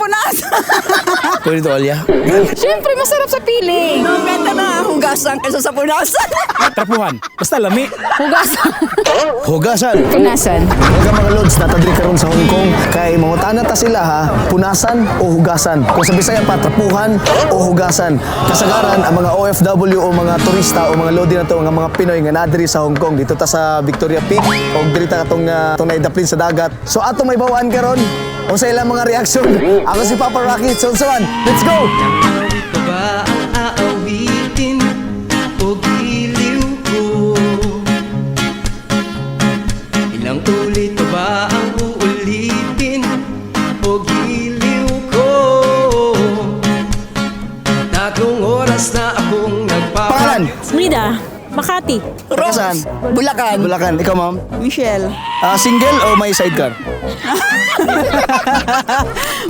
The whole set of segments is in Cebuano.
punasan. Pwede to, Alia? Siyempre, masarap sa piling. Better na hugasan kaysa sa punasan. Trapuhan. Basta lami. Hugasan. Hugasan. Punasan. Welcome, mga lods, natadri karon sa Hong Kong kay mangutana ta sila ha, punasan o hugasan. Kung sa Bisaya pa, trapuhan o hugasan. Kasagaran ang mga OFW o mga turista o mga lodi na to nga mga Pinoy nga nadiri sa Hong Kong dito ta sa Victoria Peak o diri ta katong atong naidaplin sa dagat. So ato may bawaan karon unsa ilang mga reaksyon. Ako si Papa Rocky, Sonsoan. Let's go. Awit pa ba ang aawitin o giliw ko? Ilang ulit pa ba ang uulitin o giliw ko? 3 oras na akong nagpapa Pangalan? Frida, Makati. Taga saan? Bulacan. Bulacan. Ikaw, ma'am? Michelle. Ah, single o may sidecar?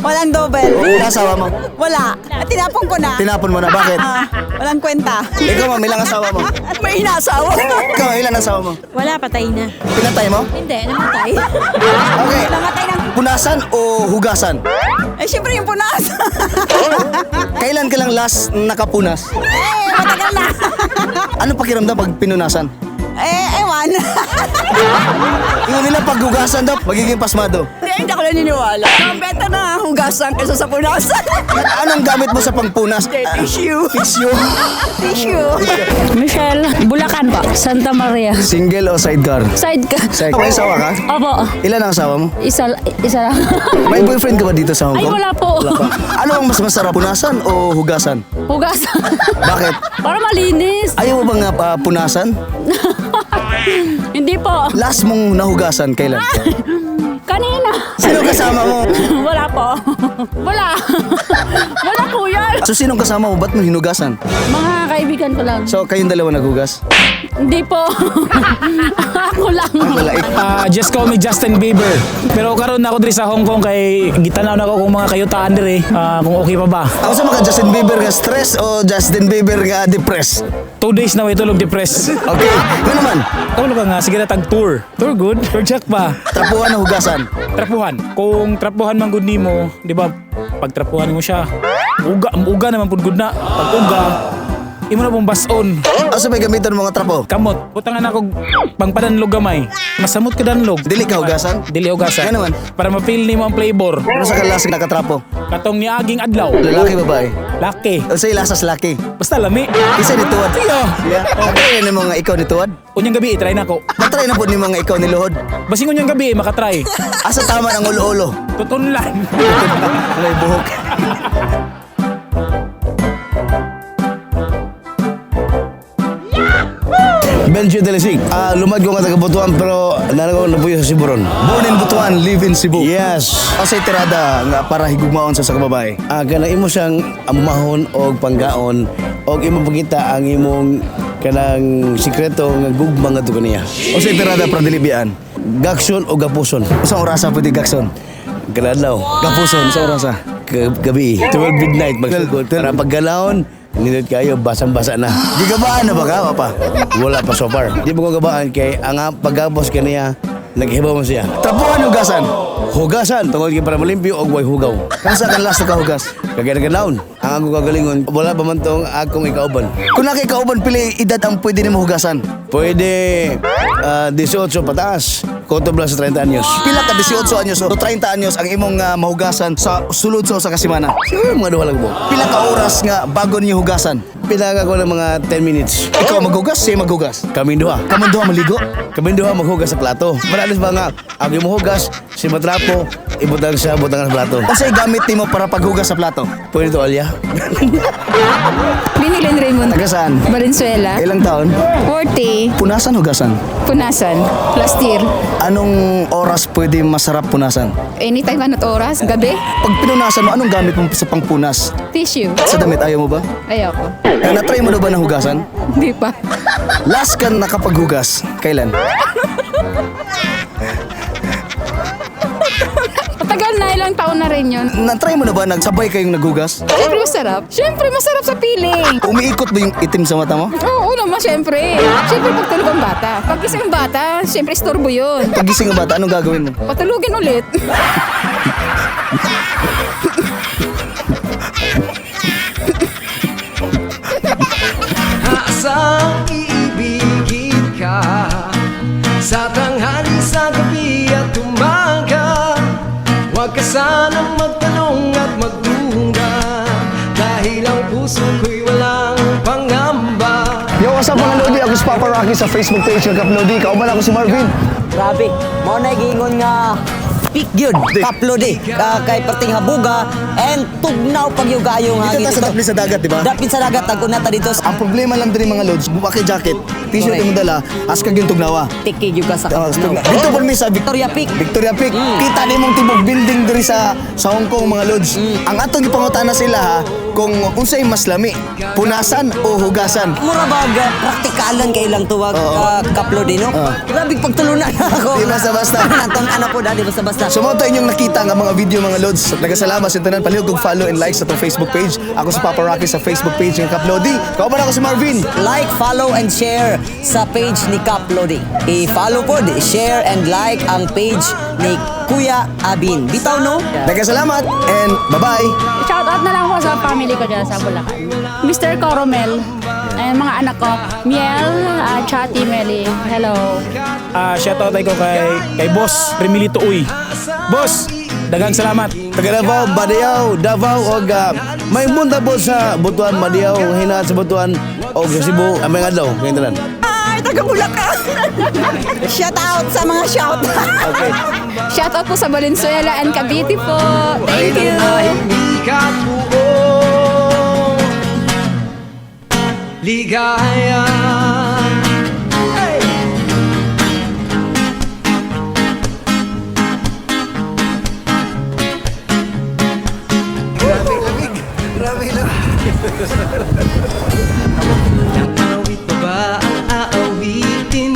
Walang double. Ilang asawa mo? Wala. At tinapon ko na. Tinapon mo na. Bakit? Ah, walang kwenta. Ikaw, ma'am, ilang asawa mo? May inasawa. Ikaw, ilan asawa mo? Wala, patay na. Pinatay mo? Hindi, namatay. Okay. Namatay ng. Punasan o hugasan? Eh, siyempre yung punasan. Kailan ka lang last nakapunas? Eh, matagal na. Ano pakiramdam pag pinunasan? Eh, ewan. Yung nila pag hugasan daw, magiging pasmado. Hindi, hindi ako naniniwala. Better na hugasan kaysa sa punasan. Anong gamit mo sa pangpunas? Tissue. Tissue. Tissue. Michelle, Bulacan pa. Santa Maria. Single o sidecar? Side ka. Sidecar. May asawa ka? Opo. Ilan ang asawa mo? Isa, isa lang. May boyfriend ka ba dito sa Hong Ay, Kong? wala po. Wala pa. Ano ang mas masarap, punasan o hugasan? Hugasan. Bakit? Para malinis. Ayaw mo bang punasan? Hindi po. Last mong nahugasan, kailan? Kanina. Sino kasama mo? Wala po. Wala. Wala po yan. So, sinong kasama mo? Ba't mo hinugasan? Mga kaibigan ko lang. So, kayong dalawa naghugas? Hindi po. Ako lang. Wala. Ah, just call me Justin Bieber. Pero karon na ako diri sa Hong Kong kay gitanaw na ako kung mga kayutaan diri, kung okay pa ba. Ako sa mga Justin Bieber nga stress o Justin Bieber nga depressed? 2 days na way tulog depressed. Okay, ano naman? Tawag ka nga sige na tag tour. Tour good, tour jack pa. Trapuhan o hugasan? Trapuhan. Kung trapuhan man gud nimo, di ba? Pag trapuhan mo siya, uga, uga naman pud gud na. Pag uga, imo na pong bason. Asa may gamiton mga trapo? Kamot, butangan ako pangpadanlog gamay. Masamot ka danlog. Dili ka hugasan? Dili hugasan. Nga naman? Para ma-feel nimo ang flavor. Ano sa kalasig nakatrapo? Katong niaging adlaw. Lalaki, babae? Laki. Unsay lasas laki? Basta lami. Isa ni tuwad. Iya. Yeah. Natry na nimo nga ikaw ni tuwad? Unyang gabi, i-try na ko. Natry na po nimo nga ikaw ni luhod? Basing unyang gabi, makatry. Asa tama ng ulo-ulo? Tutunlan. May buhok. Benjo Delisig. Ah, lumad ko nga taga Butuan pero nanago nabuyo sa Siburon. Born in Butuan, live in Cebu. Yes. Unsay tirada nga para higugmaon sa kababae? Ah, kanang imo siyang amahon og panggaon og imo pagita ang imong kanang sikreto nga gugma ngadto kaniya. Unsay tirada para dilibian? Gakson o gapuson. Usang orasa pwede gakson? Kanadlaw. Gapuson, sa orasa. Gabi, 12 midnight magsugod. Para paggalawon, nindot kayo basang-basa na. Gigabaan na ba ka, papa? Wala pa so far. Di mo ko gabaan kay ang pagapos kaniya naghibaw mo siya. Trapuhan hugasan. Hugasan tungod kay para malimpyo og way hugaw. Kansa kan last nakahugas? Kagaya nagalaon, ang akong kagalingon, wala pa man tong akong ikauban. Kung nakikauban, pili edad ang pwede nimo hugasan. Pwede 18 pataas, kutob lang sa 30 anyos. Pila ka 18 anyos o 30 anyos ang imong mahugasan sa sulod sa usa ka semana? Siguro mga duha lang po. Pila ka oras nga bago ninyo hugasan? Pila ka ko ng mga 10 minutes. Ikaw maghugas, siya maghugas. Kaming duha. Kamon duha maligo. Kaming duha maghugas sa plato. Manalis ba nga, ang imong hugas, si matrapo, ibutang siya, butang sa plato. Unsay gamit nimo para paghugas sa plato? Pwede to, Alia? Binilin Raymond. Taga saan? Valenzuela. Ilang taon? 40. Punasan hugasan. Punasan. Last year. Anong oras pwede masarap punasan? Anytime, ano't oras. Gabi. Pag pinunasan mo, anong gamit mo sa pangpunas? Tissue. Sa damit, ayaw mo ba? Ayoko. Na-try mo na ba na hugasan? Hindi pa. Last ka nakapaghugas, kailan? Matagal na, ilang taon na rin yun. Na-try mo na ba nagsabay kayong naghugas? Siyempre masarap. Siyempre masarap sa piling. Umiikot ba yung itim sa mata mo? Oo naman, siyempre. Siyempre pagtulog ang bata. Pag isang bata, siyempre istorbo yun. Pagising ng bata, anong gagawin mo? Patulugin ulit. nang magtanong at magduda dahil ang puso ko'y walang pangamba. Yo, what's up, mga Lodi? Ako si Papa Rocky sa Facebook page ng Kaplodi. Kauban ako si Marvin. Grabe, mao na giingon nga peak gyud, Kaplodi. Kay perting habuga and tugnaw pagyugayong Dito hangin. ta sa dapit sa dagat, di ba? Dapit sa dagat, tag-una ta dito. Ang problema lang diri, mga Lods, buwa kay jacket, t-shirt Correct. mo dala, as kag yung tugnawa. Tiki gyud ka sa Oh, tugnaw. dito po mi sa Victoria Peak. Victoria Peak. Kita nimong tibok building diri sa Hong Kong, mga Lods. Ang atong gipangutana sila ha, kung unsay mas lami, punasan o hugasan. Mura bag praktikalan kay ilang tuwag Kaplodi, no? Grabe pagtulunan ako. Di basta-basta. Natong ano po dali basta-basta. So mao to inyong nakita nga mga video, mga Lods. Nagasalamat sa tanan, palihog og follow and like sa atong Facebook page. Ako si Papa Rocky sa Facebook page ng Kaplodi. Kauban ako si Marvin. Like, follow, and share sa page ni Kaplodi. I-follow po, share and like ang page ni Kuya Abin. Bitaw, no? Nagasalamat and bye-bye. Shout out na lang po sa family ko dyan sa Bulacan. Mr. Coromel. Ayan, mga anak ko. Miel, Chati, Meli. Hello. Ah, shoutout ko kay Boss Remilito Uy. Boss, daghang salamat. Taga Davao, Badiaw, Davao og may munta po sa Butuan, Badiaw, hinaan sa Butuan og sa Cebu, aming adlaw kayong tanan. Ay, taga Bulacan! Shout out sa mga shout Okay. Shout out po sa Valenzuela and Cavite po. Thank you. Hindi ka buong ligaya. Hey! Ilang awit pa ba ang aawitin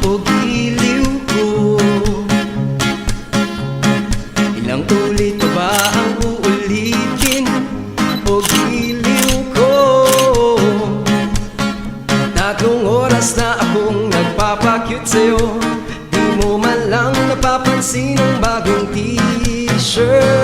o giliw ko? Ilang ulit pa ba ang uulitin o giliw ko? 3 oras na akong nagpapakyut sa'yo. Di mo man lang napapansin ang bagong t-shirt.